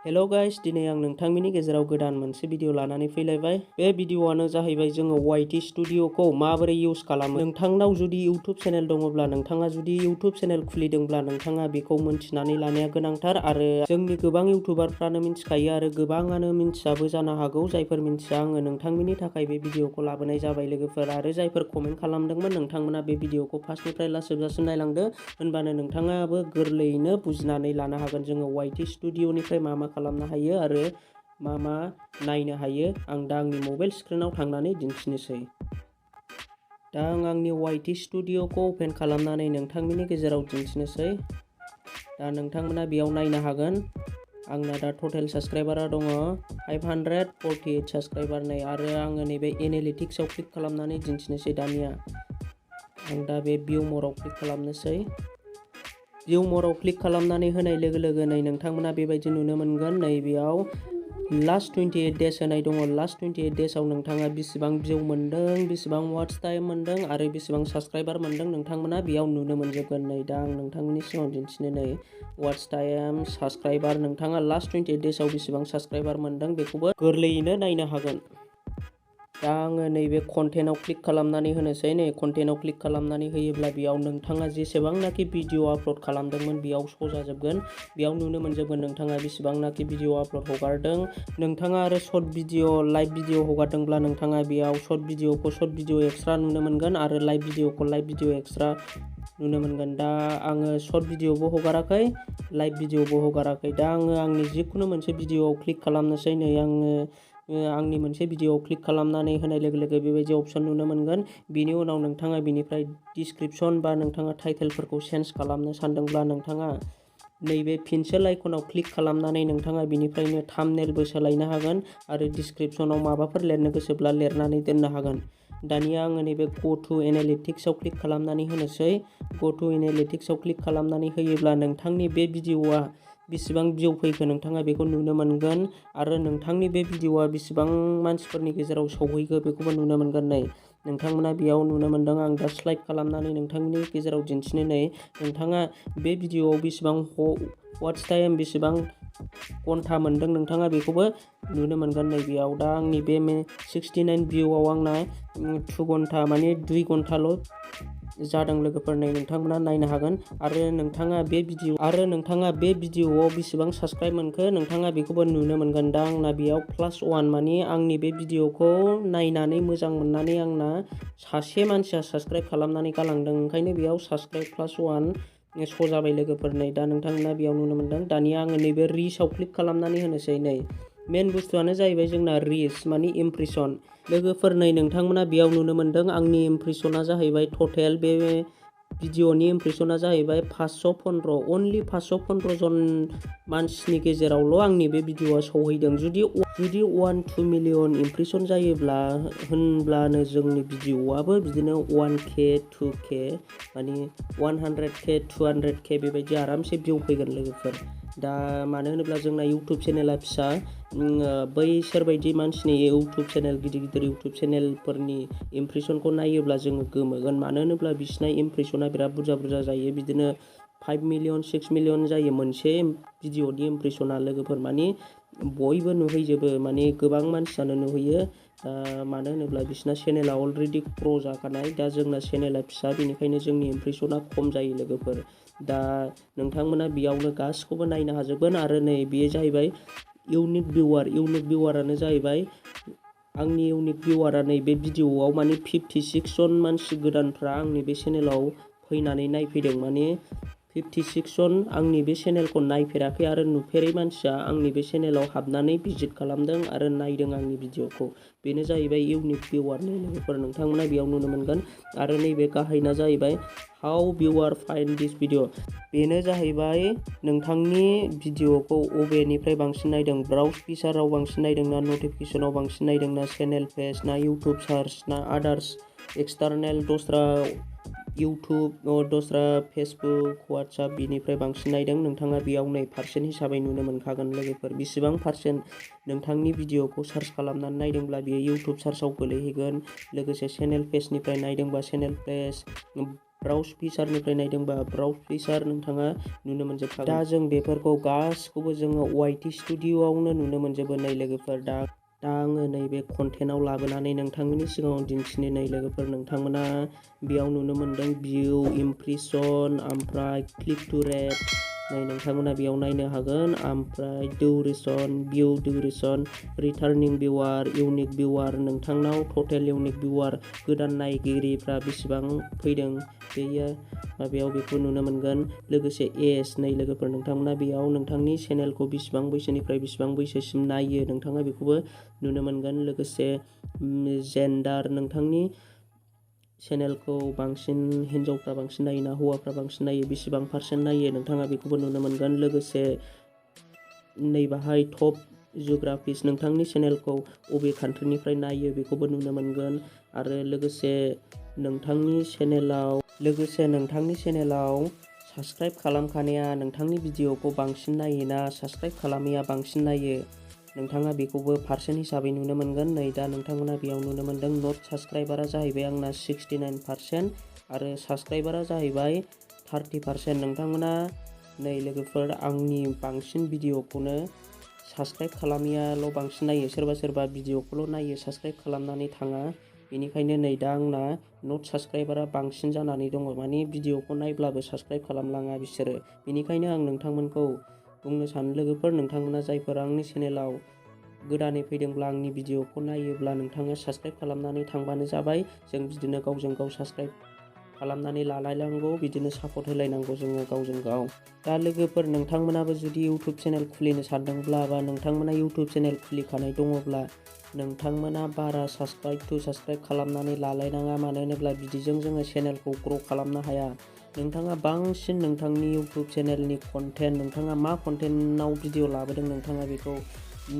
हेल' guys, दिनै आं नोंथांमोननि गेजेराव गोदान मोनसे भिडिअ लानानै फैलायबाय। बे भिडिअआनो जाहैबाय जोङो YT स्टुडिअ'खौ माबोरै इउज खालामो। नोंथांनाव जुदि इउटुब चेनेल दङब्ला, नोंथाङा जुदि इउटुब चेनेल खुलिदोंब्ला, नोंथाङा बेखौ मोनथिनानै लानाया गोनांथार। आरो जोंनि गोबां इउटुबारफ्रानो मिथिखायो आरो गोबाङानो मिथियाबो जानो हागौ। जायफोर मिथिया, आङो नोंथांमोननि थाखाय बे भिडिअखौ लाबोनाय जाबाय लोगोफोर। आरो जायफोर कमेन्ट खालामदोंमोन, नोंथांमोना बे भिडिअखौ फार्स्टनिफ्राय लास्ट जोबजासिम नायलांदो। होनबानो नोंथाङाबो गोरलैयैनो बुजिनानै लानो हागोन जोङो YT स्टुडिअ'निफ्राय मा खालामनो हायो आरो मा नायनो हायो। आं दा आंनि मबाइल स्क्रिनाव थांनानै दिन्थिनोसै। दा आं आंनि YT स्टुडिअ'खौ अपेन खालामनानै नोंथांमोननि गेजेराव दिन्थिनोसै। दा नोंथांमोना बेयाव नायनो हागोन। आंना दा टटेल साबस्क्राइबारा दङ 548 साबस्क्राइबार नै। आरो आङो नैबे एनालिटिक्सआव क्लिक खालामनानै दिन्थिनोसै दानिया। आं दा बे भिउ मराव क्लिक खालामनोसै। भिउ मराव क्लिक खालामनानै होनाय लोगो लोगोनो नोंथांमोना बेबायदि नुनो मोनगोन। नै बेयाव लास्ट 28 डेज होनाय दङ। लास्ट 28 डेजआव नोंथाङा बेसेबां भिउ मोनदों, बेसेबां वाट्स टाइम मोनदों आरो बेसेबां साबस्क्राइबार मोनदों, नोंथांमोना बेयाव नुनो मोनजोबगोन। नै दा आं नोंथांमोननि सिगाङाव दिन्थिनो नै वाट्स टाइम, साबस्क्राइबार, नोंथाङा लास्ट 28 डेजआव बेसेबां साबस्क्राइबार मोनदों बेखौबो गोरलैयैनो नायनो हागोन। दा आङो नैबे कन्टेन्टआव क्लिक खालामनानै होनोसै। नै कन्टेन्टआव क्लिक खालामनानै होयोब्ला बेयाव नोंथाङा जेसेबांनाखि भिडिअ आपल'ड खालामदोंमोन बेयाव श' जाजोबगोन। बेयाव नुनो मोनजोबगोन नोंथाङा बेसेबांनाखि भिडिअ आपल'ड हगारदों। नोंथाङा आरो शर्ट भिडिअ, लाइभ भिडिअ हगारदोंब्ला नोंथाङा बेयाव शर्ट भिडिअखौ शर्ट भिडिअ एक्सट्रा नुनो मोनगोन आरो लाइभ भिडिअखौ लाइभ भिडिअ एक्सट्रा नुनो मोनगोन। दा आङो शर्ट भिडिअबो हगाराखै, लाइभ भिडिअबो हगाराखै। दा आङो आंनि जिखुनु मोनसे भिडिअआव क्लिक खालामनोसै। नै आङो आंनि मोनसे भिडिअआव क्लिक खालामनानै होनाय लोगो लोगो बेबायदि अपसन नुनो मोनगोन। बिनि उनाव नोंथाङा बिनिफ्राय डिसक्रिपसन बा नोंथाङा टाइटेलफोरखौ चेन्ज खालामनो सानदोंब्ला नोंथाङा नैबे पेन्सिल आइकनाव क्लिक खालामनानै नोंथाङा बिनिफ्रायनो थाम्बनेलबो सोलायनो हागोन आरो डिसक्रिपसनाव माबाफोर लिरनो गोसोब्ला लिरनानै दोननो हागोन। दानिया आङो नैबे ग टु एनालिटिक्सआव क्लिक खालामनानै होनोसै। ग टु एनालिटिक्सआव क्लिक खालामनानै होयोब्ला नोंथांनि बे भिडिअआ बेसेबां भिउ फैखो नोंथाङा बेखौ नुनो मोनगोन आरो नोंथांनि बे भिडिअआ बेसेबां मानसिफोरनि गेजेराव सौहैखो बेखौबो नुनो मोनगोन। नै नोंथांमोना बेयाव नुनो मोनदों। आं दा स्लाइड खालामनानै नोंथांनि गेजेराव दिन्थिनो। नै नोंथाङा बे भिडिअआव बेसेबां वाट्स टाइम, बेसेबां घन्टा मोनदों नोंथाङा बेखौबो नुनो मोनगोन। नै बेयाव दा आंनि बे 69 भिउआव आंना 2 घन्टा माने 2 घन्टाल' जादों लोगोफोर। नै नोंथांमोना नायनो हागोन। आरो नोंथाङा बे भिडिअआव बेसेबां साबस्क्राइब मोनखो नोंथाङा बेखौबो नुनो मोनगोन। दा आंना बेयाव +1 माने आंनि बे भिडिअखौ नायनानै मोजां मोननानै आंना सासे मानसिया साबस्क्राइब खालामनानै गालांदों। ओंखायनो बेयाव साबस्क्राइब +1 श' जाबाय लोगोफोर। नै दा नोंथांमोना बेयाव नुनो मोनदों। दानिया आङो नैबे रिचआव क्लिक खालामनानै होनोसै। नै मेन बुस्थुआनो जाहैबाय जोंना रिच माने इमप्रेसन। लोगोफोर नै नोंथांमोना बेयाव नुनो मोनदों आंनि इमप्रेसना जाहैबाय टटेल बे भिडिअनि इमप्रेसना जाहैबाय 515। अनलि 515 जन मानसिनि गेजेरावल' आंनि बे भिडिअआ सौहैदों। जुदि 1-2 मिलियन इमप्रेसन जायोब्ला होनब्लानो जोंनि भिडिअआबो बिदिनो 1K 2K माने 100K 200K बेबायदि आरामसे भिउ फैगोन लोगोफोर। दा मानो होनोब्ला जोंना इउटुब चेनेला फिसा। बैसोरबायदि मानसिनि इउटुब चेनेल, गिदिर गिदिर इउटुब चेनेलफोरनि इमप्रेसनखौ नायोब्ला जोङो गोमोगोन। मानो होनोब्ला बिसिना इमप्रेसना बिराद बुरजा बुरजा जायो। बिदिनो 5 मिलियन 6 मिलियन जायो मोनसे भिडिअनि इमप्रेसना लोगोफोर। माने बयबो नुहैजोबो, माने गोबां मानसियानो नुहैयो। मानो होनोब्ला बिसिना चेनेला अलरेडि ग्र' जाखानाय। दा जोंना चेनेला फिसा, बेनिखायनो जोंनि इमप्रेसना खम जायो लोगोफोर। दा नोंथांमोना बेयावनो गासिखौबो नायनो हाजोबगोन। आरो नै बेयो जाहैबाय इउनिक भिउवार। इउनिक भिउवारानो जाहैबाय आंनि इउनिक भिउवारा नैबे भिडिअआव माने 56 जन मानसि गोदानफ्रा आंनि बे चेनेलाव फैनानै नायफैदों। माने 56 जन आंनि बे चेनेलखौ नायफेराखै आरो नुफेरै मानसिया आंनि बे चेनेलाव हाबनानै भिजिट खालामदों आरो नायदों आंनि भिडिअखौ। बेनो जाहैबाय इउनिक भिउवार लोगोफोर। नोंथांमोना बेयाव नुनो मोनगोन। आरो नैबे गाहायना जाहैबाय how viewer find this video. बेनो जाहैबाय नोंथांनि भिडिअखौ अबेनिफ्राय बांसिन नायदों। ब्राउज फिचाराव बांसिन नायदों ना, नटिफिकेसनाव बांसिन नायदों ना, चेनेल पेज ना, इउटुब सार्च ना, आदार्स एक्सटार्नेल दस्रा इउटुब, दस्रा फेसबुक, वाट्सएप बिनिफ्राय बांसिन नायदों। नोंथाङा बेयाव नै पार्सेन्ट हिसाबै नुनो मोनखागोन लोगोफोर। बेसेबां पार्सेन्ट नोंथांनि भिडिअखौ सार्च खालामनानै नायदोंब्ला बेयो इउटुब सार्चआव गोलैहैगोन। लोगोसे चेनेल पेजनिफ्राय नायदोंबा चेनेल पेज, ब्राउज फिचारनिफ्राय नायदोंबा ब्राउज फिचार नोंथाङा नुनो मोनजोबखागोन। दा जों बेफोरखौ गासिखौबो जोङो YT स्टुडिअ'आवनो नुनो मोनजोबो नै लोगोफोर। दा आङो नैबे कन्टेन्टआव लाबोनानै नोंथांमोननि सिगाङाव दिन्थिनो नै लोगोफोर। नोंथांमोना बेयाव नुनो मोनदों भिउ, इमप्रेसन, ओमफ्राय क्लिक टु रेट। नै नोंथांमोना बेयाव नायनो हागोन। ओमफ्राय duration, view duration, returning viewer, unique viewer, नोंथांनाव टटेल इउनिक भिउआर, गोदान नायगिरिफ्रा बेसेबां फैदों बेयो माबायाव बेखौ नुनो मोनगोन। लोगोसे एज नै लोगोफोर, नोंथांमोना बेयाव नोंथांनि चेनेलखौ बेसेबां बैसोनिफ्राय बेसेबां बैसोसिम नायो नोंथाङा बेखौबो नुनो मोनगोन। लोगोसे जेन्डार, नोंथांनि चेनेलखौ बांसिन हिनजावफ्रा बांसिन नायो ना हौवाफ्रा बांसिन नायो, बेसेबां पारसेन्ट नायो नोंथाङा बेखौबो नुनो मोनगोन। लोगोसे नैबाहाय टप जिअ'ग्राफिस, नोंथांनि चेनेलखौ अबे कान्ट्रिनिफ्राय नायो बेखौबो नुनो मोनगोन। आरो लोगोसे नोंथांनि चेनेलाव साबस्क्राइब खालामखानाया नोंथांनि भिडिअ'खौ बांसिन नायोना साबस्क्राइब खालामैया बांसिन नायो नोंथाङा बेखौबो पारसेन्ट हिसाबै नुनो मोनगोन। नै दा नोंथांमोना बेयाव नुनो मोनदों नट साबस्क्राइबारा जाहैबाय आंना 69% आरो साबस्क्राइबारा जाहैबाय 30%। नोंथांमोना नै लोगोफोर आंनि बांसिन भिडिअ'खौनो साबस्क्राइब खालामैयाल' बांसिन नायो, सोरबा सोरबा भिडिअ'खौल' नायो साबस्क्राइब खालामनानै थाङा। बेनिखायनो नै दा आंना नट साबस्क्राइबारा बांसिन जानानै दङ, माने भिडिअ'खौ नायब्लाबो साबस्क्राइब खालामलाङा बिसोरो। बेनिखायनो आं नोंथांमोनखौ बुंनो सानो लोगोफोर, नोंथांमोना जायफोर आंनि चेनेलाव गोदानै फैदोंब्ला आंनि भिडिअ'खौ नायोब्ला नोंथाङा साबस्क्राइब खालामनानै थांबानो जाबाय। जों बिदिनो गावजों गाव साबस्क्राइब खालामनानै लालायनांगौ, बिदिनो सापर्ट होलायनांगौ जोङो गावजों गाव। दा लोगोफोर नोंथांमोनाबो जुदि इउटुब चेनेल खुलिनो सानदोंब्ला बा नोंथांमोना इउटुब चेनेल खुलिखानाय दङब्ला नोंथांमोना बारा साबस्क्राइब खालामनानै लालायनाङा। मानो होनोब्ला बिदिजों जोङो चेनेलखौ ग्र' खालामनो हाया। नोंथाङा बांसिन नोंथांनि इउटुब चेनेलनि कन्टेन्ट, नोंथाङा मा कन्टेन्टआव भिडिअ लाबोदों नोंथाङा बेखौ,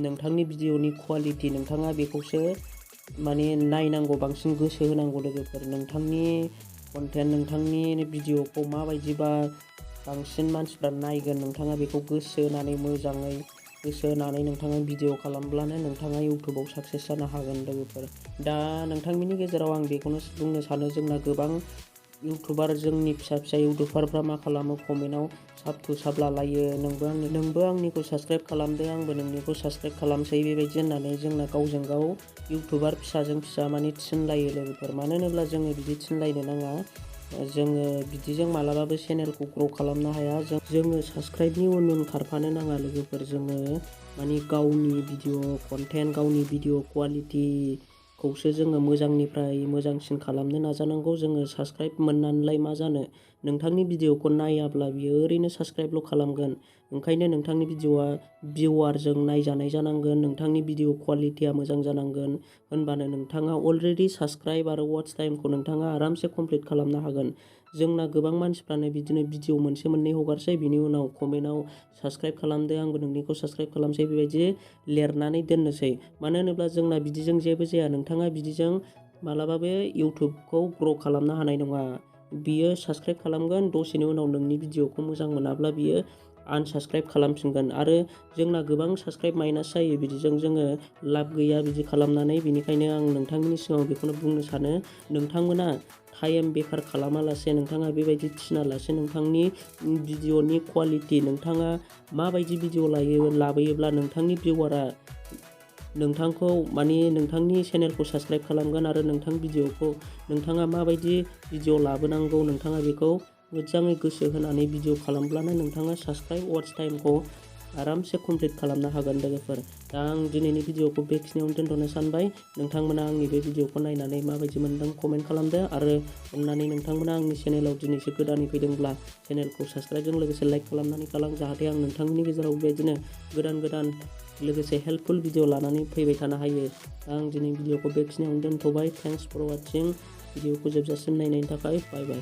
नोंथांनि भिडिअनि कुवालिटि नोंथाङा बेखौसो माने नायनांगौ, बांसिन गोसो होनांगौ लोगोफोर। नोंथांनि कन्टेन्ट, नोंथांनि भिडिअखौ माबायदिबा बांसिन मानसिफ्रा नायगोन नोंथाङा बेखौ गोसो होनानै मोजाङै गोसो होनानै नोंथाङा भिडिअ खालामब्लानो नोंथाङा इउटुबाव साक्सेस जानो हागोन लोगोफोर। दा नोंथांमोननि गेजेराव आं बेखौनो बुंनो सानो, जोंना गोबां इउटुबार, जोंनि फिसा इउटुबारफ्रा मा खालामो कमेन्टआव साब लालायो, नोंबो आंनिखौ साबस्क्राइब खालामदो, आंबो नोंनिखौ साबस्क्राइब खालामसै, बेबायदि होननानै जोंना गावजों गाव इउटुबार फिसाजों फिसा माने थिनलायो लोगोफोर। मानो होनोब्ला जोङो बिदि थिनलायनो नाङा, जोङो बिदिजों मालाबाबो चेनेलखौ ग्र' खालामनो हाया। जोङो साबस्क्राइबनि उन खारफानो नाङा लोगोफोर। जोङो माने गावनि भिडिअ कन्टेन्ट, गावनि भिडिअ कुवालिटिखौसो जोङो मोजांनिफ्राय मोजांसिन खालामनो नाजानांगौ। जोङो साबस्क्राइब मोननानैलाय मा जानो, नोंथांनि भिडिअखौ नायाब्ला बियो ओरैनो साबस्क्राइबल' खालामगोन। ओंखायनो नोंथांनि भिडिअआ भिउआरजों नायजानाय जानांगोन, नोंथांनि भिडिअ कुवालिटिया मोजां जानांगोन, होनबानो नोंथाङा अलरेडि साबस्क्राइब आरो वाच टाइमखौ नोंथाङा आरामसे कमप्लिट खालामनो हागोन। जोंना गोबां मानसिफ्रानो बिदिनो भिडिअ मोनसे मोननै हगारसै, बिनि उनाव कमेन्टआव साबस्क्राइब खालामदो, आंबो नोंनिखौ साबस्क्राइब खालामसै, बेबायदि लिरनानै दोननोसै। मानो होनोब्ला जोंना बिदिजों जेबो जाया। नोंथाङा बिदिजों मालाबाबो इउटुबखौ ग्र' खालामनो हानाय नङा। बियो साबस्क्राइब खालामगोन, दसेनि उनाव नोंनि भिडिअखौ मोजां मोनाब्ला बियो आनसाबस्क्राइब खालामफिनगोन। आरो जोंना गोबां साबस्क्राइब माइनास जायो, बिदिजों जोङो लाब गैया बिदि खालामनानै। बेनिखायनो आं नोंथांमोननि सिगाङाव बेखौनो बुंनो सानो, नोंथांमोना टाइम बेकार खालामालासे, नोंथाङा बेबायदि थिनालासे नोंथांनि भिडिअनि कुवालिटि, नोंथाङा माबायदि भिडिअ लाबोयोब्ला नोंथांनि भिउआरा नोंथांखौ माने नोंथांनि चेनेलखौ साबस्क्राइब खालामगोन आरो नोंथांनि भिडिअखौ नोंथाङा माबायदि भिडिअ लाबोनांगौ नोंथाङा बेखौ मोजाङै गोसो होनानै भिडिअ खालामब्लानो नोंथाङा साबस्क्राइब वाच टाइमखौ आरामसे कमप्लिट खालामनो हागोन लोगोफोर। दा आं दिनैनि भिडिअखौ बेखिनियावनो दोनथ'नो सानबाय। नोंथांमोना आंनि बे भिडिअखौ नायनानै माबायदि मोनदों कमेन्ट खालामदो, आरो अननानै नोंथांमोना आंनि चेनेलाव दिनैसो गोदानै फैदोंब्ला चेनेलखौ साबस्क्राइबजों लोगोसे लाइक खालामनानै गालां, जाहाथे आं नोंथांमोननि गेजेराव बेबायदिनो गोदान लोगोसे हेल्पफुल भिडिअ लानानै फैबाय थानो हायो। आं दिनै भिडिअखौ बेखिनियावनो दोनथ'बाय। Thanks for watching. भिडिअखौ जोबजासिम नायनायनि थाखाय बाय बाय।